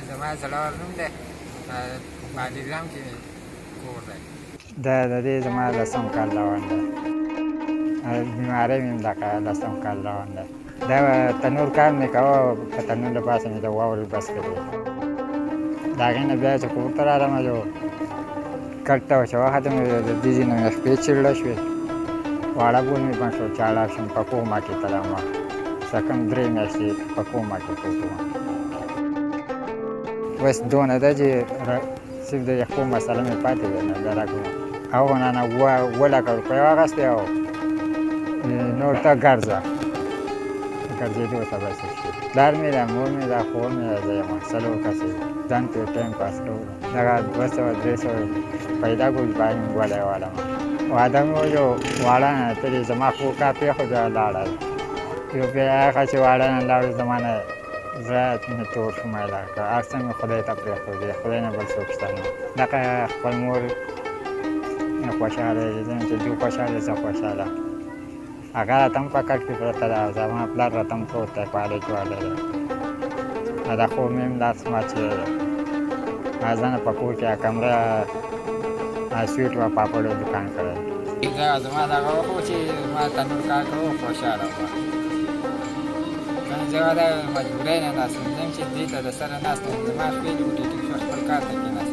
زما زړور نوم دی، بالیګرام کې مې کور دی. دا د دې زما لسم کال روان دی. بیمارۍ مې هم دغه لسم کال روان دی. دا تنور کار مې کاوه، په تنور له پاسه مې د واورې بس کړې. د هغې نه بیا چې کور ته راغلم، یو کټ ته چې وختم، د دې ځای نه مې خپې چیړله شوې، واړه بول مې بند شو، چاړه شوم، په کومه کې تلم. څه کم 3 میاشتې په کومه کې پروت وم. اوس دونه ده چې صرف د یخو مسله مې پاتې ده، نه د رګونو. هغه نه 7 لکه روپۍ واخیستې او نور ته ګرځه، ګرځېدو ته بس شي. پلار مې ده، مور مې ده، خور مې ده، زه یم، 4 کسه یو. ځان پرې ټایم پاس کوو. دغه 200 300 پیدا کړو چې باید مې ګولۍ والم. واده مې وشو، واړه نه ترې زما خور کار پرېښود، لاړه. یو بیا هغه چې واړه نه لاړو، زما نه زړه مې تور شو، ما یې لار کړ. هر څه مې خدای ته پرېښودې، خدای نه بل څوک شته نه. دغه خپل مور خوشحاله دی، زه چې دوی خوشحاله، زه خوشحاله. هغه راته هم په کټ کې پرته ده، زما پلار راته هم پروت دی، په حالت والی دی. دا خور مې هم لاس ماچولی دی. زه نه په کور کې کمره سویټ و پاپړو دکان کړی. دا زما دغه وخت و چې ما تنور کار کاوه، خوشحاله وم. زه د مجبورۍ نه ناست وم، ځم چې دې ته د سره ناست وم. زما خپې ټیټ شو، خپل کار ته کېناستم.